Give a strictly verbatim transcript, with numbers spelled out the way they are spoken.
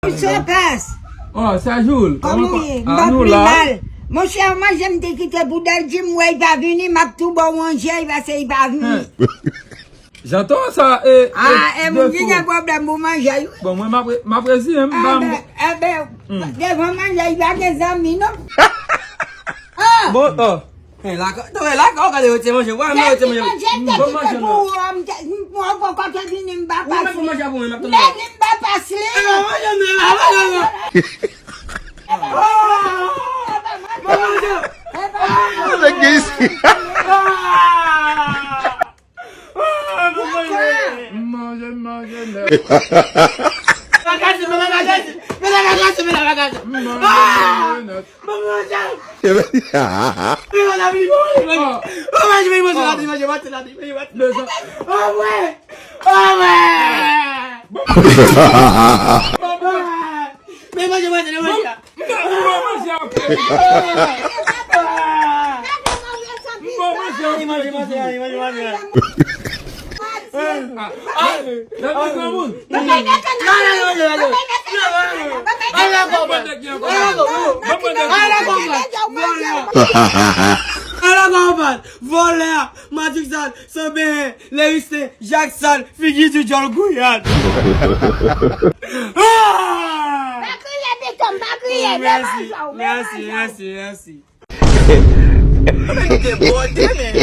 Sopas. Oh, Sajoul, kòman ou ye? M pa pli mal. Monchè, manje m te kite pou Dadji, m wè li pa vini, m ap tou ba w manje, li pase li pa vini. Janton sa e. Ah, e moun ki gen pwoblèm pou manje, wi. Bon, mwen m ap re- m ap reziye m. Enben, enben, devan manje, li pa gen zanmi, non. Ah! Bon, oh. Hey, laka, to, hey, laka, ou gade yo te manje. Wa, men yo te manje. Manje, m te kite pou ou, m te, m, m, ou poko te vini, m pa pas li. Ou menm pou manje pou mwen, m ap tande. Lè li m pa pas li. Eh, manje, manje, manje, manje. Manje. Nèg gen isi. Ah, mwen manje. Manje, manje, nèt. Manje, manje, nèt. Manje, manje, nèt. Men manje, manje, manje. M ba, m ba manje apre. M ba manje apre. Manje, manje, manje, manje, manje. Ah, ah, nan men granmoun. Ala konprann. Vòlè a, Matik Sal, Sanbenyen, Leriste, Jak Sal, figi di djòl Gouyad. Ah! Pa kriye, Piton, pa kriye, devan sa w, mèsi, mèsi, mèsi. Mwen te bòde, men.